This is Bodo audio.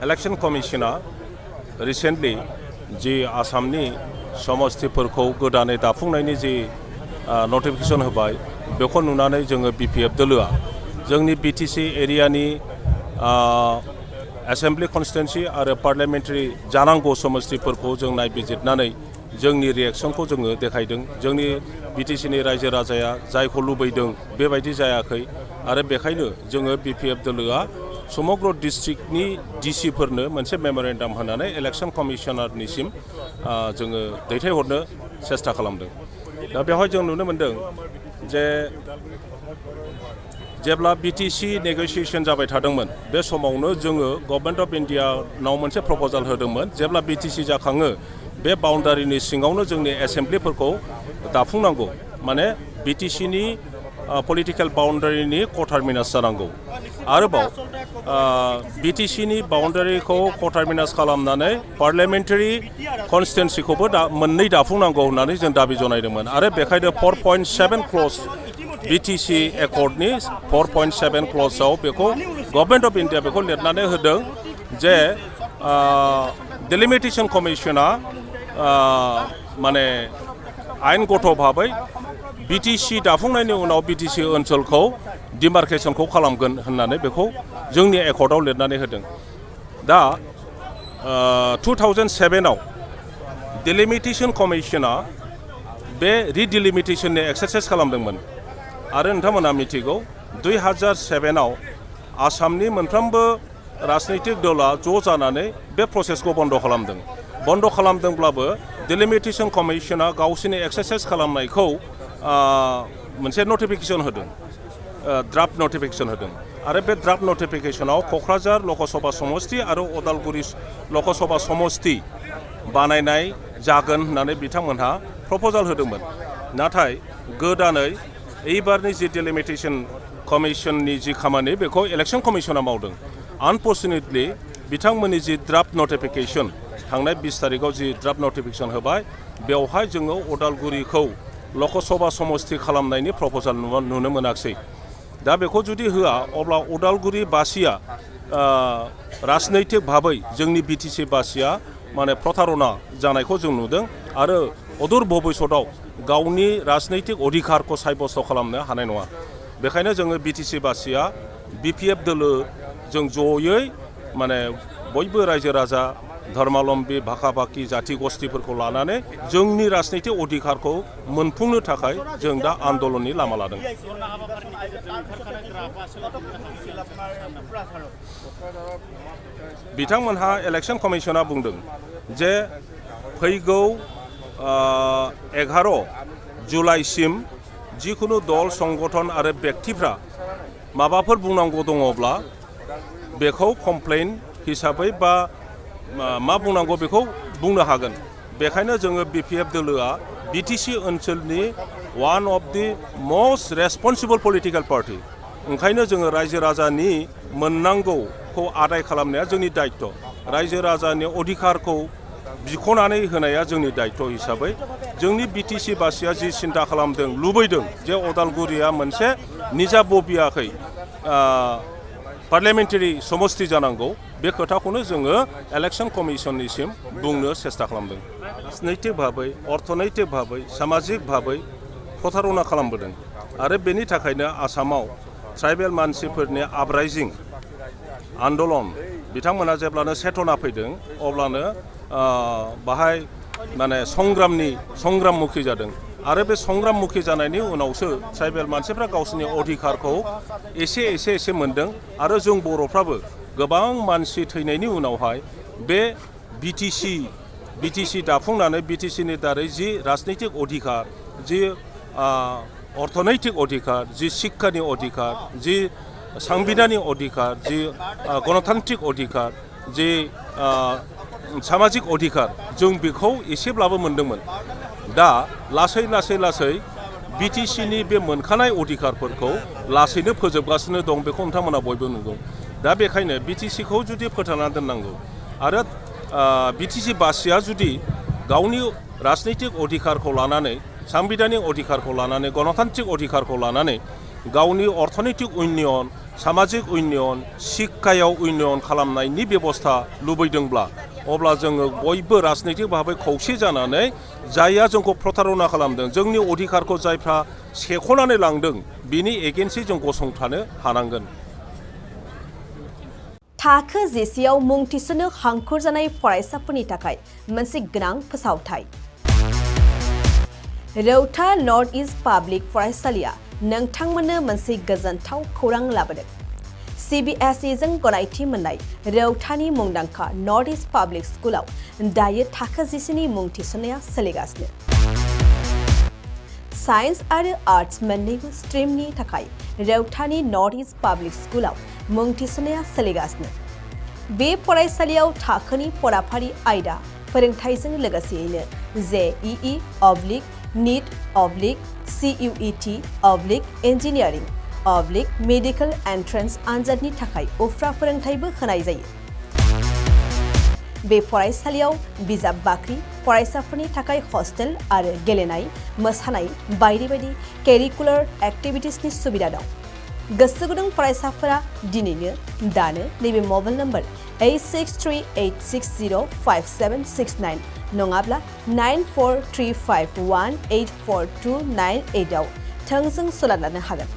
इलेक्शन कमिशना रिसेंटलि जी आसामनि समस्तिफोरखौ गोदानै दाफुंनायनि जी नटिफिकेशन होबाय बेखौ नुनानै जोङो बीपीएफ दोलोआ जोंनि बीटीसी एरियानि एसेम्बली कन्स्टिट्युएन्सि आरो पार्लियामेन्टारि जानांगौ समस्तिफोरखौ जों नायबिजिरनानै जोंनि रिएक्शनखौ जोङो देखायदों। जोंनि बीटीसीनि रायजो राजाया जायखौ लुबैदों बेबायदि जायाखै आरो बेखायनो जोङो बीपीएफ दोलोआ समग्र डिस्ट्रिक्टनि डीसीफोरनो मोनसे मेमोरेन्डाम होनानै इलेक्शन कमिशनारनिसिम जोङो दैथायहरनो सेस्था खालामदों। दा बेवहाय जों नुनो मोनदों जे जेब्ला बीटीसी नेगोशिएशन जाबाय थादोंमोन बे समावनो जोङो गभर्नमेन्ट अफ इन्डियानाव मोनसे प्रपोजाल होदोंमोन जेब्ला बीटीसी जाखाङो बे बाउन्डारिनि सिङावनो जोंनि एसेम्बलीफोरखौ दाफुंनांगौ माने बीटीसीनि पलिटिकल बाउन्डारिनि कटारमिनास जानांगौ। आरोबाव बीटीसीनि बाउन्डारिखौ कटारमिनास खालामनानै पार्लियामेन्टारि कन्स्टिट्युएन्सिखौबो मोननै दाफुंनांगौ होननानै जों दाबि जनायदोंमोन आरो बेखायनो 4.7 क्लज बीटीसी एकर्डनि 4.7 क्लजआव बेखौ गभर्नमेन्ट अफ इन्डिया बेखौ लिरनानै होदों जे डिलिमिटेशन कमिशना माने आयेनगत भाबै बीटीसी दाफुंनायनि उनाव बीटीसी ओनसोलखौ डिमार्केशनखौ खालामगोन होननानै बेखौ जोंनि एकर्डआव लिरनानै होदों। दा 2007आव डिलिमिटेशन कमिशना बे रिडिलिमिटेशननि एक्सारसाइज खालामदोंमोन आरो नोंथांमोना मिथिगौ 2007आव आसामनि मोनफ्रोमबो राजनैतिक दला ज' जानानै बे प्रसेसखौ बन्द खालामदों। बन्द खालामदोंब्लाबो डिलिमिटेशन कमिशना गावसोरनि एक्सारसाइज खालामनायखौ मोनसे नटिफिकेशन होदों, ड्राफ्ट नटिफिकेशन होदों आरो बे ड्राफ्ट नटिफिकेशनाव क'क्राझार लकसभा समस्ति आरो उदालगुरि लकसभा समस्ति बानायनाय जागोन होननानै बिथांमोनहा प्रप'जाल होदोंमोन। नाथाय गोदानै एबारनि जि डिलिमिटेशन कमिशननि जि खामानि बेखौ इलेक्शन कमिशना मावदों। आनफर्चुनेटलि बिथांमोननि जि ड्राफ्ट नटिफिकेशन थांनाय 20 तारिखआव जि ड्राफ्ट नटिफिकेशन होबाय बेवहाय जोङो उदालगुरिखौ लकसभा समस्ति खालामनायनि प्रप'जाल नुनो मोनाखिसै। दा बेखौ जुदि होआ अब्ला उदालगुरि बासिया राजनैतिक भाबै जोंनि बीटीसी बासिया माने प्रतारना जानायखौ जों नुदों आरो अदूर भबिष्यतआव गावनि राजनैतिक अधिकारखौ साब्यस्त खालामनो हानाय नङा। बेखायनो जोङो बीटीसी बासिया बीपीएफ दोलो जों जयै माने बयबो रायजो राजा धर्मावलम्बी भाखा भाखि जाति गस्तिफोरखौ लानानै जोंनि राजनैतिक अधिकारखौ मोनफुंनो थाखाय जों दा आन्दोलननि लामा लादों। बिथांमोनहा इलेक्शन कमिशना बुंदों जे फैगौ 11 जुलाइसिम जिखुनु दल संगठन आरो व्यक्तिफ्रा माबाफोर बुंनांगौ दङब्ला बेखौ कमप्लेन हिसाबै बा मा बुंनांगौ बेखौ बुंनो हागोन। बेखायनो जोङो बीपीएफ दोलोआ बीटीसी ओनसोलनि one of the most रेसपन्सिबल political party ओंखायनो जोङो रायजो राजानि मोननांगौखौ आदाय खालामनाया जोंनि दायित्व, रायजो राजानि अधिकारखौ बिख'नानै होनाया जोंनि दायित्व हिसाबै जोंनि बीटीसी बासिया जि सिन्था खालामदों लुबैदों जे उदालगुरिया मोनसे निजा बबियाखै पार्लियामेन्टारि समस्ति जानांगौ बे खोथाखौनो जोङो इलेक्शन कमिशननिसिम बुंनो सेस्था खालामदों। राजनैतिक भाबै अर्थनैतिक भाबै सामाजिक भाबै प्रतारना खालामबोदों आरो बेनि थाखायनो आसामाव ट्राइबेल मानसिफोरनि आपराइजिं आन्दोलन बिथांमोना जेब्लानो चेतना फैदों अब्लानो बाहाय माने संग्राममुखि जादों आरो बे संग्राममुखि जानायनि उनावसो ट्राइबेल मानसिफ्रा गावसोरनि अधिकारखौ एसे मोनदों आरो जों बर'फ्राबो गोबां मानसि थैनायनि उनावहाय बे बीटीसी दाफुंनानै बीटीसीनि दारै जि राजनैतिक अधिकार जि अर्थनैतिक अधिकार जि शिक्षानि अधिकार जि सांविधानिक अधिकार जि गणतान्त्रिक अधिकार जि सामाजिक अधिकार जों बेखौ एसेब्लाबो मोनदोंमोन। दा लासै बीटीसीनि बे मोनखानाय अधिकारफोरखौ लासैनो फोजोबगासिनो दं बेखौ नोंथांमोना बयबो नुगौ। दा बेखायनो बीटीसीखौ जुदि फोथांना दोननांगौ आरो बीटीसी बासिया जुदि गावनि राजनैतिक अधिकारखौ लानानै सांविधानिक अधिकारखौ लानानै गणतान्त्रिक अधिकारखौ लानानै गावनि अर्थनैतिक उन्नयन सामाजिक उन्नयन शिक्षायाव उन्नयन खालामनायनि बेबस्था लुबैदोंब्ला अब्ला जोङो बयबो राजनैतिक भाबै खौसे जानानै जायहा जोंखौ प्रतारना खालामदों जोंनि अधिकारखौ जायफ्रा सेख'नानै लांदों बिनि एगेन्स्टै जों गसंथानो हानांगोन। थाखो जिसेआव मुं थिसननो हांखुर जानाय फरायसाफोरनि थाखाय मोनसे गोनां फोसावथाय। रौता नर्थ इस्ट पाब्लिक फरायसालिया नोंथांमोननो मोनसे गोजोनथाव खौरां लाबोदों। CBSE जों गनायथि मोननाय रौतानि मुंदांखा नर्थ इस्ट पाब्लिक स्कुलाव दायो थाखो जिसेनि मुं थिसननाया सोलिगासिनो। साइन्स आरो आर्ट्स मोन्नैबो स्ट्रिमनि थाखाय रौतानि नर्थ इस्ट पाब्लिक स्कुलाव मुं थिसननाया सोलिगासिनो। बे फरायसालियाव थाखोनि फराफारि आयदा फोरोंथायजों लोगोसेयैनो JEE NEET CUET engineering medical entrance आनजादनि थाखाय उफ्रा फोरोंथायबो होनाय जायो। बे फरायसालियाव बिजाब बाख्रि, फरायसाफोरनि थाखाय हस्टेल आरो गेलेनाय, मोसानाय बायदि बायदि केरिकुलार एक्टिभिटिसनि सुबिदा दं। गोसो गुदुं फरायसाफोरा दिनैनो दानो नैबे मबाइल नम्बर 8638605769 नङाब्ला 9435184298 आव थोंजों सोलोंनो हागोन।